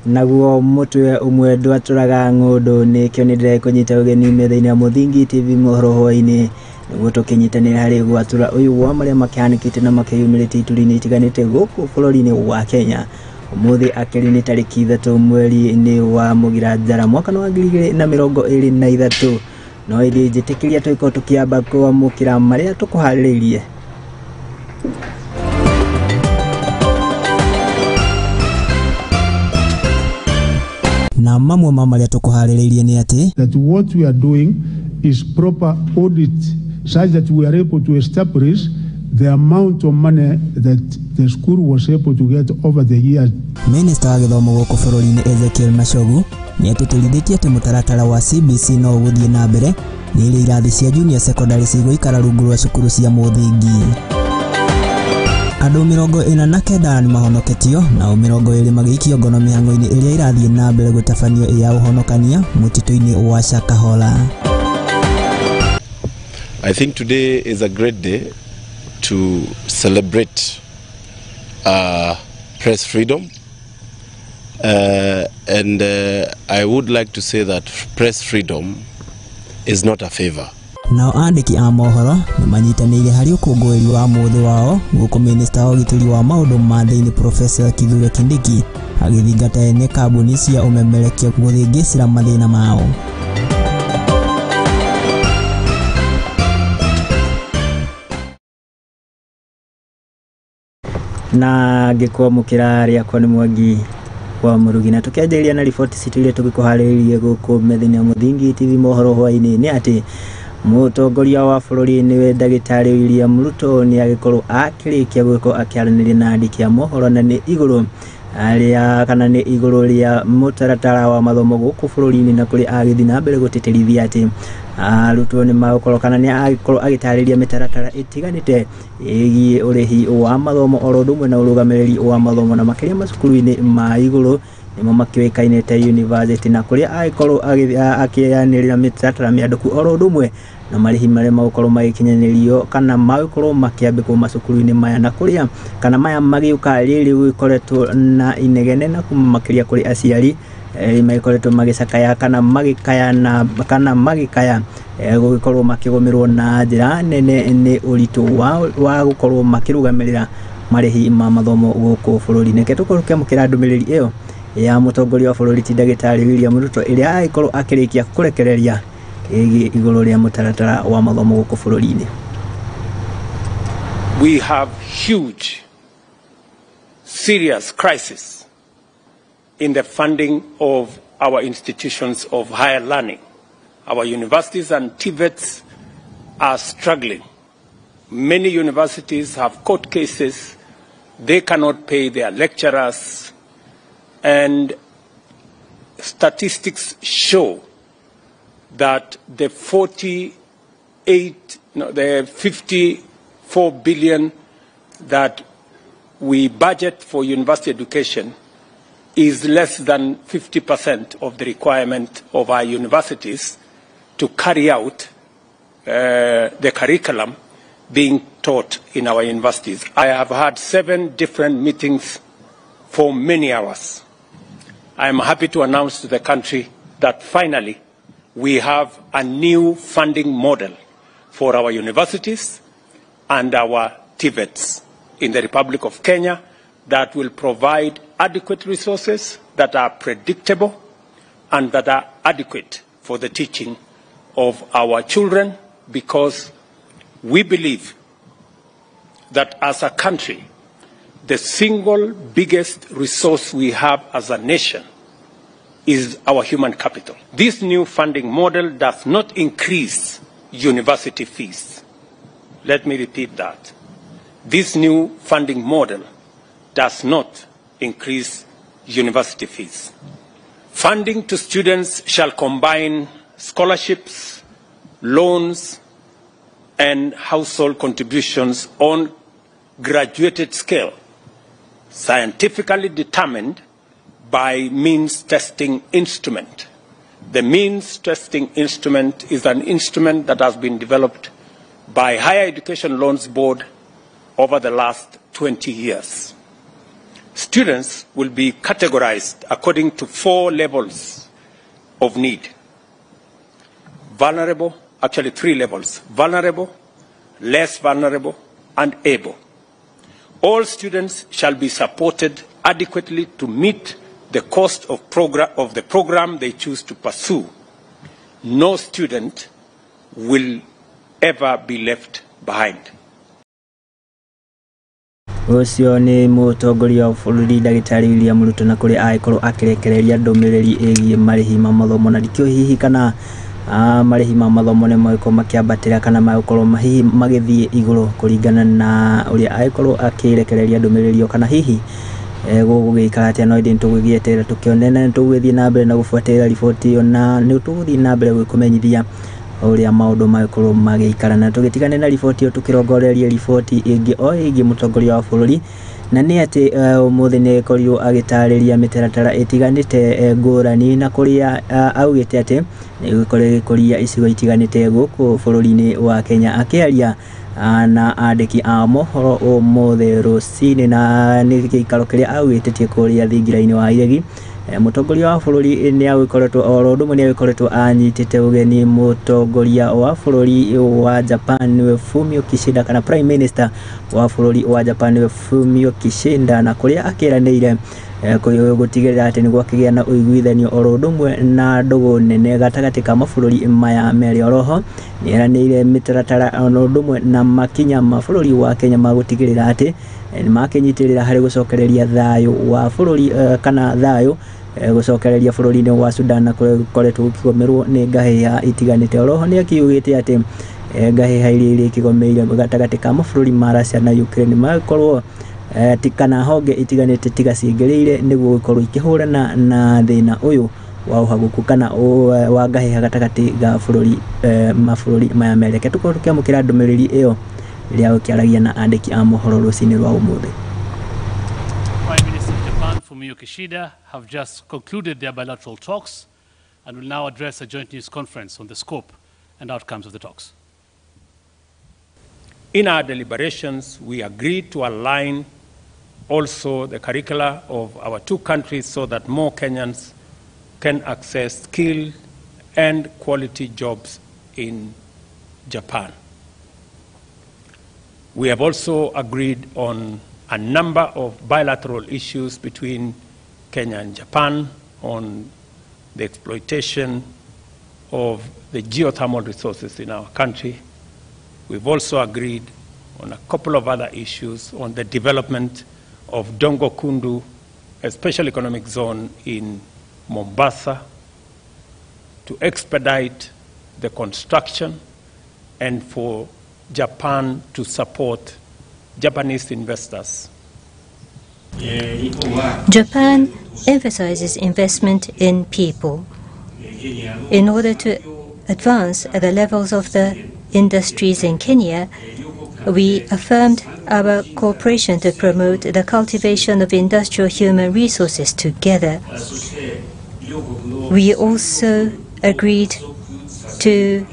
Naguo mutwe umwe ndwatũraga ng'ũndũ nĩkĩo nĩ ndĩrekũnyita ũgeni metha-inĩ ya Mũthingi TV mohoro hwaĩ-inĩ nĩguo tũkĩnyitanĩra harĩ gwatũra ũyũ wa marĩa makĩhanĩkĩte na makĩyumĩrĩtie ituri-inĩ itiganĩte gũkũ bũrũri-inĩ wa Kenya. Ũmũthĩ akĩrĩ nĩ tarĩki 3 mweri-inĩ wa Mũgira Njara mwaka wa 2023. No ĩndĩ njĩtĩkĩria tũgĩkorwo tũkĩamba kwamũkĩra marĩa tũkũharĩrĩirie. Na mamwe ma marĩa tũkũharĩrĩirie nĩ atĩ that what we are doing is proper audit such that we are able to establish the amount of money that the school was able to get over the years. Minista wa gĩthomo gũkũ bũrũri-inĩ Ezekiel Machogu nĩ atĩtĩrithĩtie atĩ mũtaratara wa CBC no ũgũthiĩ na mbere nĩ irĩ irathi cia junior secondary cigũikara rungu rwa cukuru cia mũthingi. Andũ 49 nĩ mahonoketio nao 20 magĩikio ngono mĩhang'o-inĩ ĩrĩa ĩrathiĩ na mbere gũtabanio ya ũhonokania mũtitũ-inĩ wa Shakahola. I think today is a great day to celebrate press freedom, and I would like to say that press freedom is not a favor. Nao andĩki a mohoro nĩ manyitanĩire harĩ ũkũngũĩri wa mũthĩ wao gũkũ minista wa ũgitĩri wa maũndũ ma thĩinĩ Professor Kithure Kindiki agĩthingata ene kambuni cia ũmemerekia gũthĩngĩcĩra mathĩna mao. Na ngĩkwamũkĩra rĩakwa nĩ Mwangi wa Mũrugi na tũkĩanjĩrĩria na riboti citũ iria tũgĩkũharĩrĩirie gũkũ metha-inĩ ya Mũthingi TV mohoro hwaĩ-inĩ nĩ atĩ mũtongoria wa bũrũri nĩwe ndagĩtarĩ William Ruto nĩ agĩkorwo akĩrĩkia gũgĩkorwo akĩaranĩria na andĩki a mohoro na nĩ igũrũ rĩa kana nĩ igũrũ rĩa mũtaratara wa mathomo gũkũ bũrũri-inĩ na kũrĩa agĩthiĩ na mbere gũtĩtĩrithia atĩ arutwo nĩ magũkorwo kana nĩ agĩkorwo agĩtarĩria mĩtaratara ĩtiganĩte ĩgiĩ ũrĩhi wa mathomo oro ũndũ ũmwe na ũrũgamĩrĩri wa mathomo na makĩria macukuru-inĩ ma igũrũ nĩmo makĩũĩkaine ta university na kũrĩa agĩkorwo akĩanĩrĩra mĩtaratara mĩandũku oro ũndũ ũmwe na marĩhi marĩa magũkorwo magĩkinyanĩrio kana magũkorwo makĩambĩkwo macukuru-inĩ maya na kũrĩa kana maya magĩũka rĩrĩ gũgĩkoretwo na inegene na kuma makĩria kũrĩ aciari magĩkoretwo magĩcakaya kana magĩkaya na kana magĩkaya gũgĩkorwo makĩgũmĩrwo na njĩra nene nĩ ũritũ wa gũkorwo makĩrũgamĩrĩra marĩhi ma mathomo gũkũ bũrũri-inĩ. Reke tũkorwo tũkĩamũkĩra ndũmĩrĩri ĩyo ya mũtongoria wa bũrũri ti ndagĩtarĩ William Ruto ĩrĩa agĩkorwo akĩrĩkia kũrekereria ĩgiĩ igũrũ rĩa mũtaratara wa mathomo gũkũ bũrũri-inĩ. We have huge serious crisis in the funding of our institutions of higher learning. Our universities and TVETs are struggling. Many universities have court cases. They cannot pay their lecturers. And statistics show that the 54 billion that we budget for university education is less than 50% of the requirement of our universities to carry out the curriculum being taught in our universities. I have had 7 different meetings for many hours. I am happy to announce to the country that finally we have a new funding model for our universities and our TVETs in the Republic of Kenya that will provide adequate resources that are predictable and that are adequate for the teaching of our children, because we believe that as a country, the single biggest resource we have as a nation is our human capital. This new funding model does not increase university fees. Let me repeat that. This new funding model does not increase university fees. Funding to students shall combine scholarships, loans, and household contributions on graduated scale, scientifically determined by means testing instrument. The means testing instrument is an instrument that has been developed by Higher Education Loans Board over the last 20 years. Students will be categorized according to 4 levels of need. Vulnerable, actually 3 levels: vulnerable, less vulnerable, and able. All students shall be supported adequately to meet the cost of the program they choose to pursue. No student will ever be left behind. Ũcio nĩ mũtongoria wa bũrũri ndagĩtarĩ William Ruto na kũrĩa agĩkorwo akĩrekereria ndũmĩrĩri ĩgiĩ marĩhi ma mathomo na ndikĩũĩ hihi kana marĩhi ma mathomo nĩ magĩkorwo makĩambatĩra kana magĩkorwo hihi magĩthiĩ igũrũ kũringana na ũrĩa agĩkorwo akĩrekereria ndũmĩrĩri ĩyo kana hihi gũgũgĩikara atĩa. No ĩndĩ nĩtũgũgĩeterera tũkĩone na nĩtũgũgĩthiĩ na mbere na gũbuatĩrĩra riboti ĩyo na nĩtũgũthiĩ na mbere gũkũmenyithia ũrĩa maũndũ magĩkorwo magĩikara. Na tũgĩtigane na riboti ĩyo tũkĩrongorerie riboti ĩngĩ o ĩgiĩ mũtongoria wa bũrũri, na nĩ atĩ ũmũthĩ nĩ akorirwo agĩtarĩria mĩtaratara ĩtiganĩte ngũrani na kũrĩa augĩte atĩ nĩ ĩgũkorwo ĩgĩkũria icigo itiganĩte gũkũ bũrũri-inĩ wa Kenya. Akĩaria na andĩki a mohoro ũmũthĩ rũcinĩ na nĩ gĩikaro kĩrĩa augĩtĩtie kũrĩa thingira-inĩ wa Iregi, mũtongoria wa bũrũri nĩ agĩkoretwo oro ũndũ ũmwe nĩ agĩkoretwo anyitĩte ũgeni mũtongoria wa bũrũri wa Japan nĩwe Fumio Kishida kana Prime Minister wa bũrũri wa Japan nĩwe Fumio Kishida, na kũrĩa akĩranĩire gũtigĩrĩra atĩ nĩ gwakĩgĩa na ũiguithanio oro ũndũ ũmwe na ndũgũ nene gatagatĩ ka mabũrũri maya merĩ. Oroho nĩ eranĩire mĩtaratara oro ũndũ ũmwe na makinya ma bũrũri wa Kenya ma gũtigĩrĩra atĩ nĩ makĩnyitĩrĩra harĩ gũcokereria thayũ wa bũrũri kana thayũ gũcokereria bũrũri-inĩ wa Sudan na kũrĩa gũkoretwo gũkĩgomerwo nĩ ngahĩha itiganĩte. Oroho nĩ akiugĩte atĩ ngahĩha iria iria ikĩgomeire gatagatĩ ka mabũrũri ma Russia na Ukraine magĩkorwo kana honge itiganĩte tiga ciingĩrĩire nĩguo gũkorwo ikĩhũrana na thĩna ũyũ wa ũhagũku kana wa ngahĩha gatagatĩ ga bũrũri mabũrũri maya merĩ. Reke tũkorwo tũkĩamũkĩra ndũmĩrĩri ĩyo rĩrĩa gũkĩaragia na andĩki a mohoro rũcinĩ rwa ũmũthĩ. Prime Minister of Japan Fumio Kishida have just concluded their bilateral talks and will now address a joint news conference on the scope and outcomes of the talks. In our deliberations, we agreed to align also the curricula of our two countries so that more Kenyans can access skilled and quality jobs in Japan. We have also agreed on a number of bilateral issues between Kenya and Japan on the exploitation of the geothermal resources in our country. We've also agreed on a couple of other issues on the development of Dongo Kundu, a special economic zone in Mombasa, to expedite the construction and for Japan to support Japanese investors. Japan emphasizes investment in people. In order to advance the levels of the industries in Kenya, we affirmed our cooperation to promote the cultivation of industrial human resources together. We also agreed to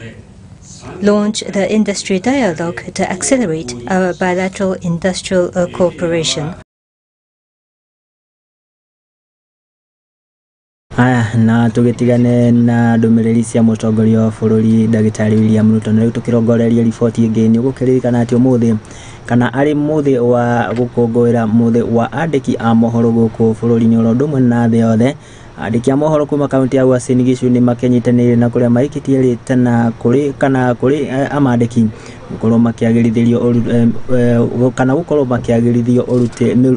launch the industry dialogue to accelerate our bilateral industrial cooperation. Aya, na tũgĩtigane na ndũmĩrĩri cia mũtongoria wa bũrũri ndagĩtarĩ William Ruto, na rĩu tũkĩrongoreria riboti ĩngĩ. Nĩ ũgũkĩririkana atĩ ũmũthĩ kana arĩ mũthĩ wa gũkũngũĩra mũthĩ wa andĩki a mohoro gũkũ bũrũri-inĩ oro ũndũ ũmwe na thĩ yothe. Andĩki a mohoro kuma kaunti ya Uasin Gishu nĩ makĩnyitanĩire na kũrĩa maikĩtie rĩtana kũrĩ kana kũrĩ amandĩki gũkorwo makĩagĩrithĩrio kana gũkorwo makĩagĩrithio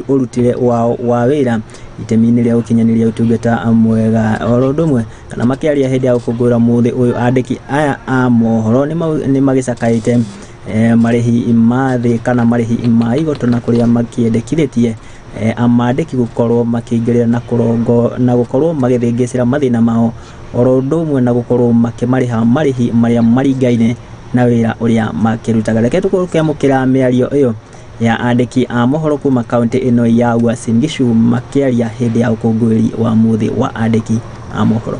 ũrutĩre wao wa wĩra itemi-inĩ rĩa gũkinyanĩria ũtungata mwega oro ũndũ ũmwe kana makĩaria hĩndĩ ya gũkũngũĩra mũthĩ ũyũ. Andĩki aya a mohoro nĩ magĩcakaĩte marĩhi ma thĩ kana marĩhi ma igoto na kũrĩa makĩendekithĩtie amandĩki gũkorwo makĩingĩrĩra na kũrongo na gũkorwo magĩthĩngĩcĩra mathĩna mao oro ũndũ ũmwe na gũkorwo makĩmarĩha marĩhi marĩa maringaine na wĩra ũrĩa makĩrutaga. Reke tũkorwo tũkĩamũkĩra mĩario ĩyo ya andĩki a mohoro kuma kaunti ĩno ya Uasin Gishu makĩaria hĩndĩ ya ũkũngũĩri wa mũthĩ wa andĩki a mohoro.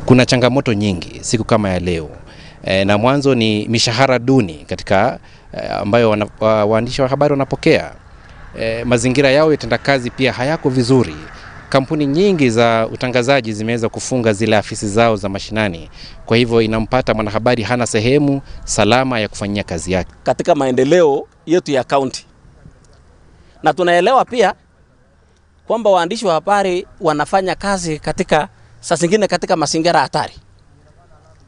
Kuna changamoto nyingi siku kama ya leo. Na mwanzo ni mishahara duni katika ambayo waandishi wa habari wanapokea. Mazingira yao ya utendakazi pia hayako vizuri. Kampuni nyingi za utangazaji zimeweza kufunga zile afisi zao za mashinani. Kwa hivyo inampata mwanahabari hana sehemu salama ya kufanyia kazi yake. Katika maendeleo yetu ya county. Na tunaelewa pia kwamba waandishi wa habari wanafanya kazi katika saa zingine katika mazingira hatari.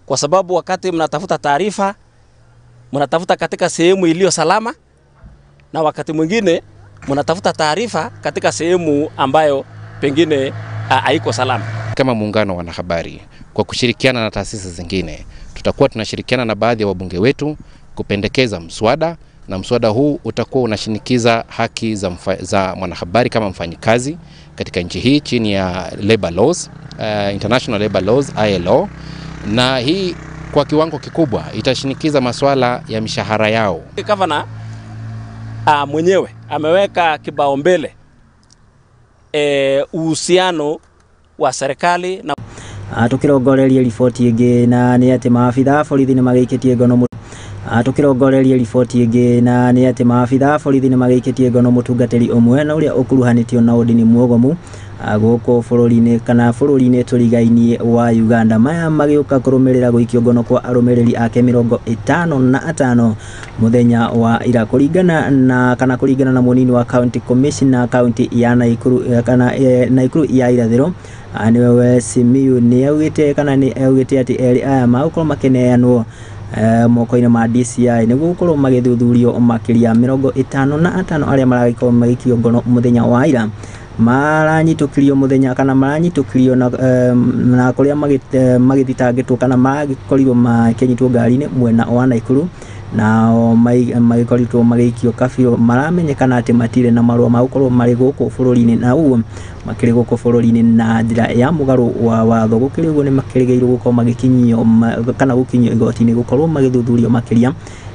Kwa sababu wakati mnatafuta taarifa, mnatafuta katika sehemu iliyo salama, na wakati mwingine mnatafuta taarifa katika sehemu ambayo pengine haiko salama. Kama muungano wa wanahabari kwa kushirikiana na taasisi zingine, tutakuwa tunashirikiana na baadhi ya wabunge wetu kupendekeza mswada, na mswada huu utakuwa unashinikiza haki za mwanahabari kama mfanyikazi katika nchi hii chini ya labor laws, International Labor Laws ILO, na hii kwa kiwango kikubwa itashinikiza masuala ya mishahara yao. Gavana mwenyewe ameweka kibao mbele uhusiano wa serikali na tukirongoreria riboti ingi na ni ati maabitha a borithi ni magiikitie ngono. Tukirongoreria riboti ingi na ni ati maabitha a borithi ni magiikitie ngono mutungatiri umwe na uria ukuruhanitio na undini mwogomu guku bururi-ini kana bururi-ini turigaini wa Uganda. Maya magiuka kurumirira guikio ngono kwa arumiriri ake 55 muthenya wa ira kuringana na kana kuringana na munini wa county commissioner county ya Nakuru kana Nakuru ya irathiro niwe Simiyu ni augite kana ni augite ati eri aya magukorwo makineanwo moko-inĩ ma DCI nĩguo gũkorwo magĩthuthurio makĩria 55 arĩa maragĩkorwo magĩikio ngono mũthenya wa ira maranyitũkirio mũthenya kana maranyitũkirio na kũrĩa magĩthitangĩtwo kana magĩkorirwo makĩnyitwo ngari-inĩ mwena wa Nakuru na magĩkorirwo magĩikio kabirũ. Maramenyekana atĩ matirĩ na marũa ma gũkorwo marĩ gũkũ bũrũri-inĩ na ũguo makĩrĩ gũkũ bũrũri-inĩ na njĩra ya mũgarũ wa watho. Gũkĩrĩ ũguo nĩ makĩrĩgĩrĩirwo gũkorwo magĩkinyio kana gũkinyio igoti-inĩ gũkorwo magĩthuthurio makĩria.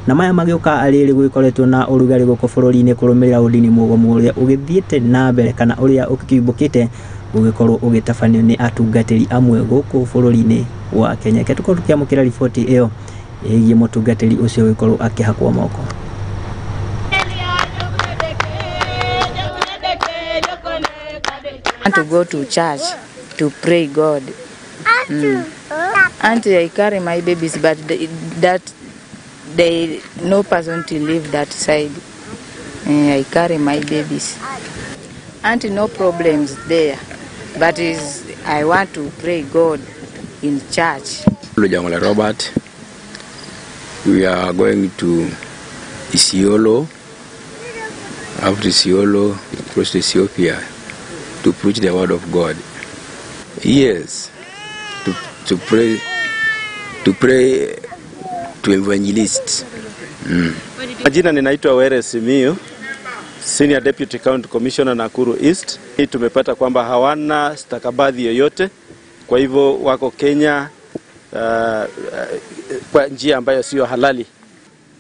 Na maya magĩũka rĩrĩ gũgĩkoretwo na ũrugarĩ gũkũ bũrũri-inĩ kũrũmĩrĩra ũndini mũgomo ũrĩa ũgĩthiĩte na mbere kana ũrĩa ũkĩumbũkĩte gũgĩkorwo ũgĩtabanio nĩ atungatĩri amwe gũkũ bũrũri-inĩ wa Kenya. Reke tũkorwo tũkĩamũkĩra riboti ĩyo ĩgiĩ mũtungatĩri ũcio gũkorwo akĩhakwo moko. To go to church to pray God. And I carry my babies, but that they no person to leave that side. I carry my babies. And no problems there, but is I want to pray God in church. Robert, we are going to Isiolo, after Isiolo, cross to Ethiopia, to preach the word of God. Yes, to pray, to evangelists. Majina ninaitwa Were Simiyu, Senior Deputy County Commissioner Nakuru East. Hii tumepata kwamba hawana stakabadhi yoyote, kwa hivyo wako Kenya kwa njia ambayo sio halali.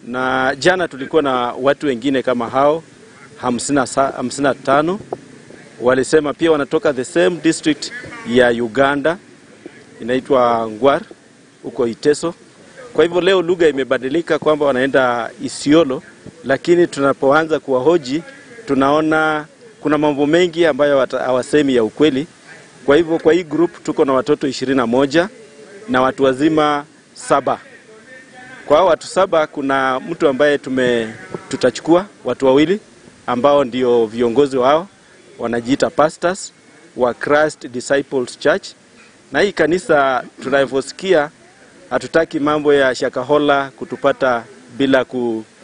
Na jana tulikuwa na watu wengine kama hao 55 walisema pia wanatoka the same district ya Uganda inaitwa Ngwar huko Iteso. Kwa hivyo leo lugha imebadilika kwamba wanaenda Isiolo, lakini tunapoanza kuwahoji tunaona kuna mambo mengi ambayo hawasemi ya ukweli. Kwa hivyo kwa hii group tuko na watoto 21 na watu wazima 7. Kwa hao watu 7 kuna mtu ambaye tutachukua watu wawili ambao ndio viongozi wao, wanajiita pastors wa Christ Disciples Church. Na hii kanisa tunavyosikia, hatutaki mambo ya shakahola kutupata bila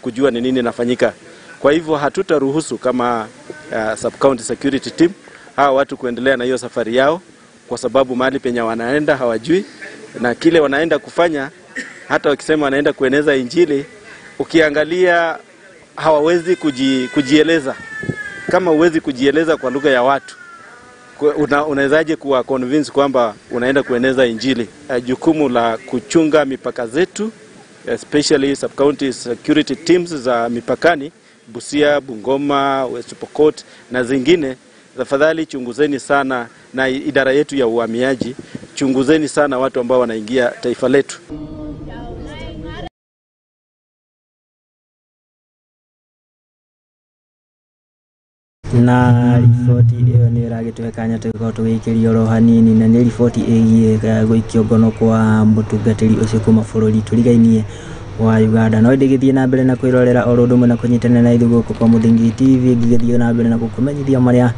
kujua ni nini inafanyika. Kwa hivyo hatutaruhusu kama sub-county security team hawa watu kuendelea na hiyo safari yao, kwa sababu mahali penye wanaenda hawajui na kile wanaenda kufanya. Hata wakisema wanaenda kueneza injili, ukiangalia hawawezi kujieleza. Kama huwezi kujieleza kwa lugha ya watu, unawezaje kuwa convince kwamba unaenda kueneza injili? Jukumu la kuchunga mipaka zetu, especially sub-county security teams za mipakani, Busia, Bungoma, West Pokot na zingine, tafadhali chunguzeni sana, na idara yetu ya uhamiaji, chunguzeni sana watu ambao wanaingia taifa letu. Na riboti ĩyo nĩ ĩragĩtũhe kanya tũgĩkorwo tũgĩikĩria oro hanini, na nĩ riboti ĩgiĩ gũikio ngono kwa mũtungatĩri ũcio kuma bũrũri tũrigainie wa Uganda. No ndĩgĩthiĩ na mbere na kwĩrorera oro ũndũ ũmwe na kũnyitanĩra na ithuĩ gũkũ kwa Mũthingi TV, ngĩgĩthiĩ na mbere na gũkũmenyithia marĩa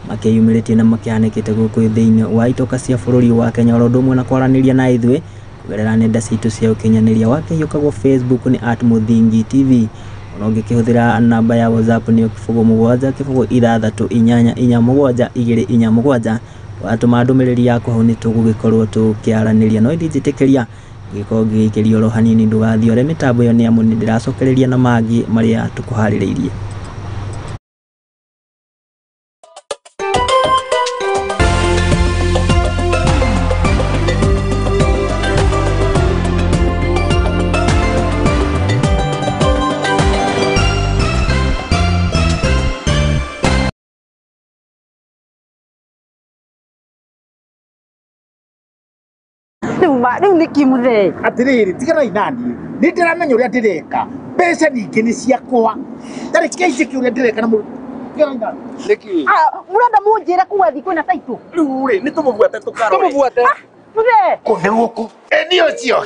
makĩyumĩrĩtie na makĩhanĩkĩte gũkũ thĩinĩ wa itoka cia bũrũri wa Kenya, oro ũndũ ũmwe na kwaranĩria na ithuĩ kũgerera nenda citũ cia ũkinyanĩria. Wakĩhiũkagwo Facebook nĩ @Mũthingi TV, ona ũngĩkĩhũthĩra namba ya WhatsApp nĩ 07 0 6 8 8 7 2 4 7. Watũma ndũmĩrĩri yaku hau nĩ tũgũgĩkorwo tũkĩaranĩria. No ndinjĩtĩkĩria ngĩkorwo ngĩgĩikĩria oro hanini, ndũgathiĩ ore mĩtambo ĩyo nĩ amu nĩ ndĩracokereria na mangĩ marĩa tũkũharĩrĩirie. Rĩu nĩkĩ mũthee? Atĩrĩrĩ, tiganai naniĩ, nĩ ndĩramenya ũrĩa ndĩreka. Mbeca ningĩ nĩ ciakwa, tareke njĩke ũrĩa ndĩreka na tiganai naniĩ. Nĩkĩ? Mũrenda mũnjĩre kuga thiĩ kwĩna taitũ? Rĩu rĩ, nĩ tũmũbuate tũkarore. Tũmũbuate. Mũthee. Kũ nĩ gũkũ? Ĩ nĩ ũcio.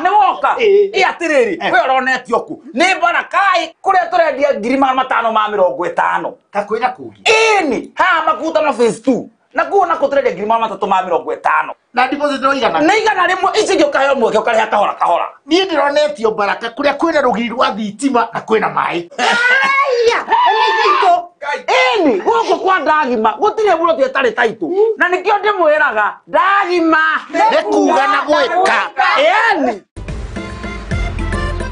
Nĩ woka? Ĩ atĩrĩrĩ, we ũronetio kũ? Nĩ Barakai kũrĩa tũrendia 550,000. Kakwĩra kũngĩ? Ĩni, haha Makutano phase 2. Na kuo nako tũrendia 350,000. Na deposit no igana? Nĩ 100, ici ingĩ ũkaheo mweke ũkarĩha kahora kahora. Niĩ ndĩronetio Baraka kũrĩa kwĩna rũgiri rwa thitima na kwĩna maĩ. Aya, nĩ taitũ. Ĩni, gũkũ kwa Ndagima gũtirĩ buroti ĩtarĩ taitũ. Na nĩkĩo ndĩmwĩraga Ndagima nĩ kuga na gwĩka. Ĩni.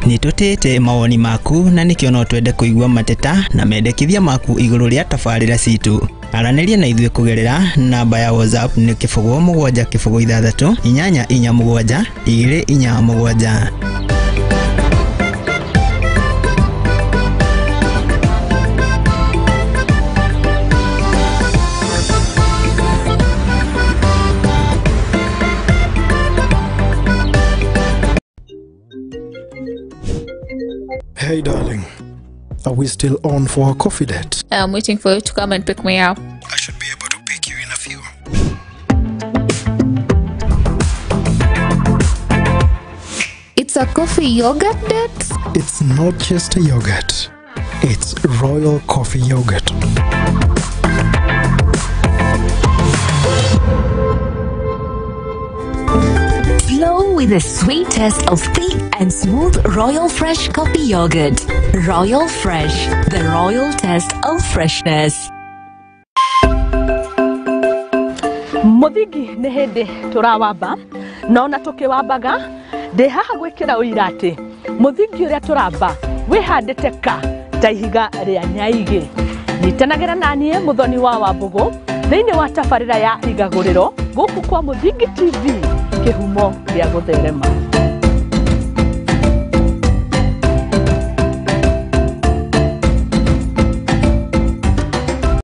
Nĩ tũtĩĩte mawoni maku na nĩkĩo no twende kũigua mateta na mendekithia maku igũrũ rĩa tabarĩra citũ. Aranĩria na ithuĩ kũgerera namba ya WhatsApp nĩ 07 0 6 8 4 7 2 4 7. Hey darling, are we still on for our coffee date? I'm waiting for you to come and pick me up. I should be able to pick you in a few. It's a coffee yogurt date? It's not just a yogurt. It's Royal Coffee Yogurt. Flow with the sweet taste of thick and smooth Royal Fresh Coffee Yogurt. Royal Fresh, the royal taste of freshness. Mũthingi nĩ hĩndĩ tũrawamba na ona tũkĩwambaga ndĩ haha gwĩkĩra ũira atĩ mũthingi ũrĩa tũramba wĩhandĩte ka ta ihiga rĩa nyaigĩ. Nyitanagĩra naniĩ Mũthoni wa Wambũgũ thĩinĩ wa tabarĩra ya Igagũrĩro gũkũ kwa Mũthingi TV, kĩhumo gĩa gũtherema.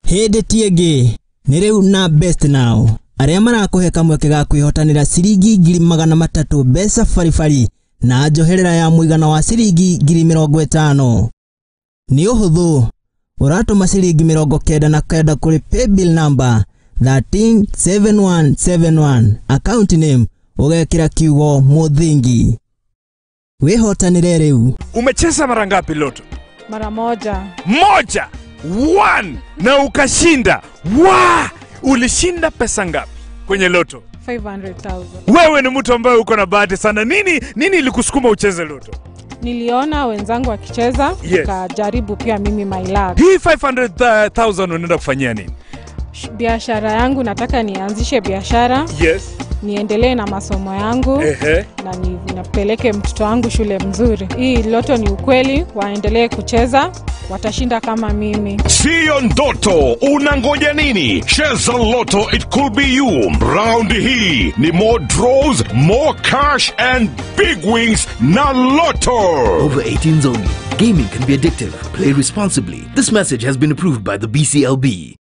Hĩndĩ ti ĩngĩ nĩ rĩu na Best Now arĩa marakũhe kamweke ga kwĩhotanĩra ciringi 300,000 mbeca baribari na njoherera ya mũigana wa ciringi 50,000. Nĩ ũhũthũ, ũratũma ciringi 99 kũrĩ paybill number 137171, account name ũgekĩra kiugo Mũthingi. Wĩhotanĩre rĩu. Umecheza mara ngapi Loto? Mara moja. Moja. One. Na ukashinda. Wa! Ulishinda pesa ngapi kwenye Loto? 500,000. Wewe ni mtu ambaye uko na bahati sana. Nini ilikusukuma ucheze Loto? Niliona wenzangu wakicheza, nikajaribu pia mimi my luck. Hii 500,000 unaenda kufanyia nini? Biashara yangu, nataka nianzishe biashara. Yes. Niendelee na masomo yangu. Na ninapeleke mtoto wangu shule mzuri. Hii Loto ni ukweli, waendelee kucheza, watashinda kama mimi. Sio ndoto, unangoja nini? Cheza Loto, it could be you. Round hii ni more draws, more cash and big wings na Loto. Over 18s only. Gaming can be addictive. Play responsibly. This message has been approved by the BCLB.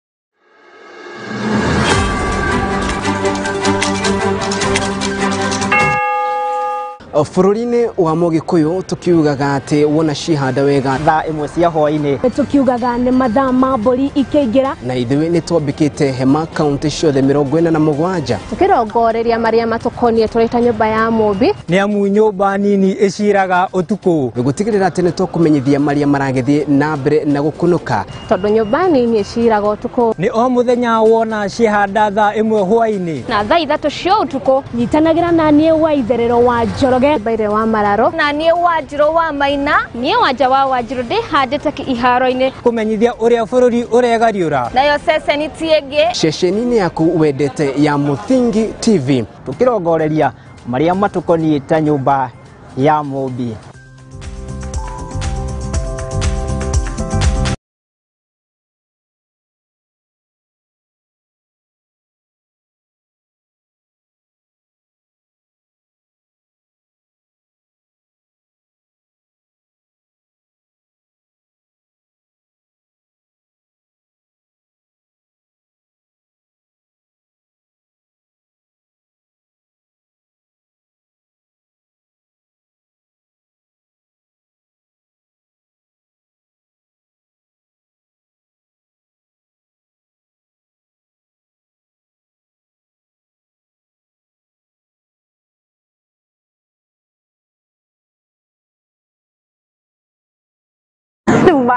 Bũrũri-inĩ wa Mũgĩkũyũ tukiugaga atĩ wona cihanda wega thaa ĩmwe cia hwaĩ-inĩ, tukiugaga nĩ mathaa ma mbũri ikĩingĩra, na ithuĩ nĩ twambĩkĩte hema kaunti ciothe 47 tukirongoreria maria matukonie tũrĩ ta nyũmba ya mũmbi, nĩ amu nyũmba nini ĩciraga ũtukũ, gũtigĩrĩra atĩ nĩ tũkũmenyithia maria maragĩthiĩ na mbere na gũkunũka, tondũ nyũmba nini ĩciraga ũtukũ. Nĩ o mũthenya wona cihanda thaa ĩmwe hwaĩ-inĩ na thaa 3 cia ũtukũ. Nyitanagĩra na niĩ wa itherero wa Njoroge Baire wa Mararo, na niĩ Wanjirũ wa Maina, niĩ Wanja wa Wanjirũ ndĩhandĩte iharo-inĩ kũmenyithia ũrĩa bũrũri ũregariũra, nayo ceceni ti ĩngĩ, ceceni-inĩ yaku wendete ya Mũthingi TV, tukirongoreria maria matukoniĩ ta nyũmba ya mũmbi.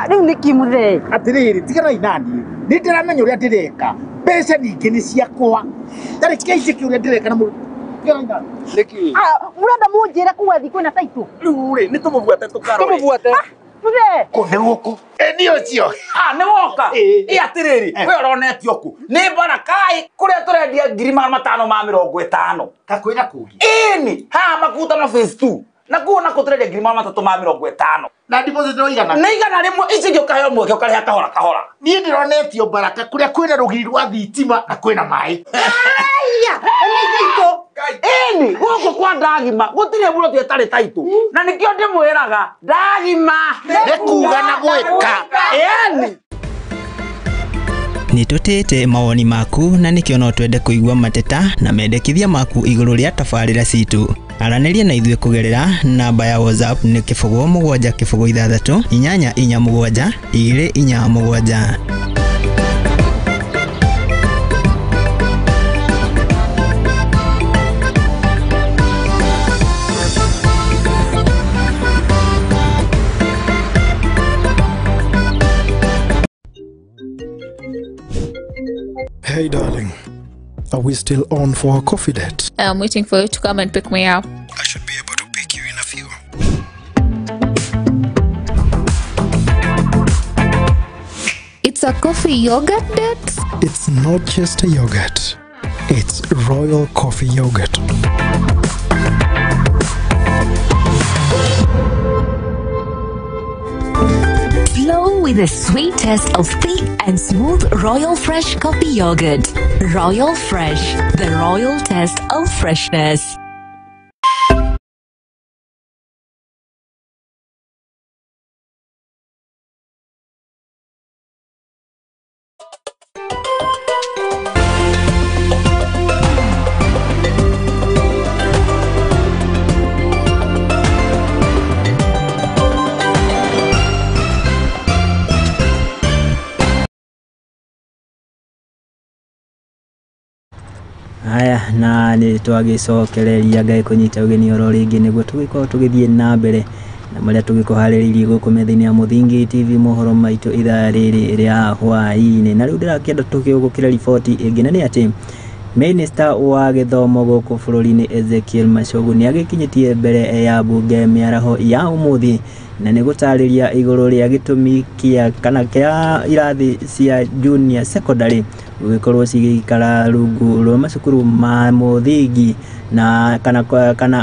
Rĩu nĩkĩ mũthee? Atĩrĩrĩ, tiganai naniĩ, nĩ ndĩramenya ũrĩa ndĩreka, mbeca ningĩ nĩ ciakwa, tareke njĩke ũrĩa ndĩreka na tiganai naniĩ. Nĩkĩ? Mũrenda mũnjĩre kũu athiĩ kwĩna taitũ? Rĩu rĩ, nĩ tũmũbuate tũkarore. Tũmũbuate. Mũthee. Kũ nĩ gũkũ? Ĩ nĩ ũcio. Nĩ woka? Ĩ atĩrĩrĩ, we ũronetio kũ? Nĩ Barakai kũrĩa tũrendia 550,000. Kakwĩra kũngĩ? Ĩni, haha Makutano phase 2. Na kuo nako tũrendia 350,000. Na deposit no igana? Nĩ 100, ici ingĩ ũkaheo mweke ũkarĩha kahora kahora. Niĩ ndĩronetio Baraka kũrĩa kwĩna rũgiri rwa thitima na kwĩna maĩ. Aya, nĩ taitũ. Ĩni, gũkũ kwa ndagima gũtirĩ mũndũ ĩtarĩ taitũ, na nĩkĩo ndĩmwĩraga ndagima nĩ kuga na gwĩka. Ĩni. Nĩ tũtĩĩte mawoni maku na nĩkĩo no twende kũigua mateta na mendekithia maku igũrũ rĩa tabarĩra citũ. Aranĩria na ithuĩ kũgerera namba ya WhatsApp nĩ 0 7 0 6 8 4 7 2 4 7. Hey darling, are we still on for our coffee date? I'm waiting for you to come and pick me up. I should be able to pick you in a few. It's a coffee yogurt date? It's not just a yogurt. It's Royal Coffee Yogurt. Flow with the sweet taste of thick and smooth Royal Fresh Coffee Yogurt. Royal Fresh, the royal taste of freshness. Haya, na nĩ twagĩcokereria Ngai kũnyita ũgeni oro rĩngĩ nĩguo tũgĩkorwo tũgĩthiĩ na mbere na marĩa tũgĩkũharĩrĩirie gũkũ metha-inĩ ya Mũthingi TV mohoro maitũ ithaa rĩrĩ rĩa hwaĩ-inĩ. Na rĩu ndĩrakĩenda tũgĩũgũkĩre riboti ĩngĩ, na nĩ atĩ Minister wa gĩthomo gũkũ bũrũri-inĩ Ezekiel Machogu nĩ agĩkinyĩtie mbere ya bunge mĩaraho ya ũmũthĩ, na nĩ gũtarĩria igũrũ rĩa gĩtũmi kĩa kana kĩa irathi cia junior secondary gũgĩkorwo cigĩikara rungu rwa macukuru ma mũthingi na kana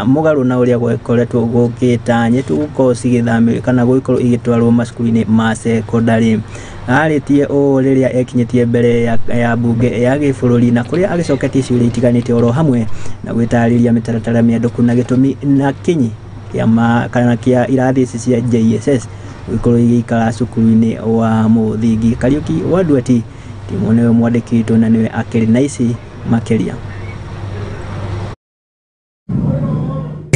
mũgarũ na ũrĩa gwakoretwo gũgĩtanyĩtwo gũkorwo cigĩthamĩrio kana gũgĩkorwo igĩtwarwo macukuru-inĩ ma secondary. Arĩtie ũũ rĩrĩa ekinyĩtie mbere ya bunge ya gĩbũrũri, na kũrĩa agĩcoketie ciũria itiganĩte oro hamwe na gwĩtarĩria mĩtaratara mĩandũku na gĩtũmi na kinyi kana kĩa irathi ici cia JSS gũgĩkorwo igĩikara cukuru-inĩ wa mũthingi. Kariũki wa Nduati Timo nĩwe mwandĩki witũ na nĩwe akĩrĩ na ici makĩria.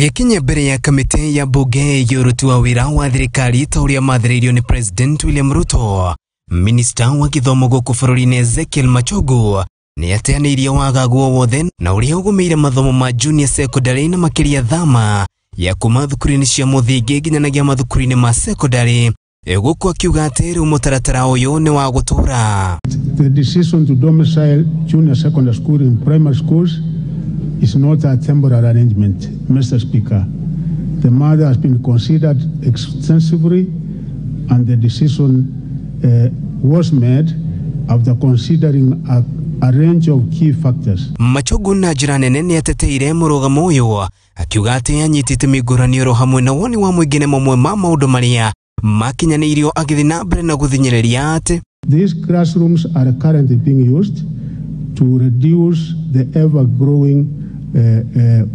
Gĩkinya mbere ya kamĩtĩ ya bunge ya ũruti wa wĩra wa thirikari ta ũrĩa mathĩrĩirio nĩ President William Ruto, Minista wa gĩthomo gũkũ bũrũri-inĩ Ezekiel Machogu nĩ ateanĩirie wagagu o wothe na ũrĩa ũgũmĩire mathomo ma junior secondary na makĩria thama ya kuma thukuru-inĩ cia mũthingi nginyanagia mathukuru-inĩ ma secondary, gũkũ akiuga atĩ rĩu mũtaratara ũyũ nĩ wa gũtũra. The decision to domicile junior secondary school in primary schools is not a temporary arrangement, Mr. Speaker. The matter has been considered extensively and the decision was made after considering a range of key factors. Machogu na njĩra nene nĩ ateteire mũrũgamo ũyũ akiuga atĩ anyitĩte mĩngũranio oro hamwe na woni wa mũingĩ nĩ mamwe ma maũndũ marĩa makinyanĩirio agĩthiĩ na mbere na gũthinyĩrĩria atĩ these classrooms are currently being used to reduce the ever-growing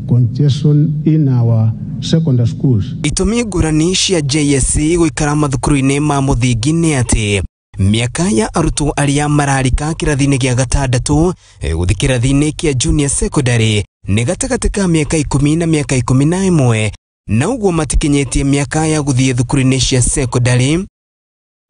congestion in our secondary schools. Itũmi ngũrani cia JSC gũikara mathukuru-inĩ ma mũthingi nĩ atĩ mĩaka ya arutwo arĩa mararika kĩrathi-inĩ gĩa gatandatũ gũthiĩ kĩrathi-inĩ kĩa junior secondary nĩ gatagatĩ ka mĩaka 10 na mĩaka 11 na ũguo matikinyĩtie mĩaka ya gũthiĩ thukuru-inĩ cia secondary.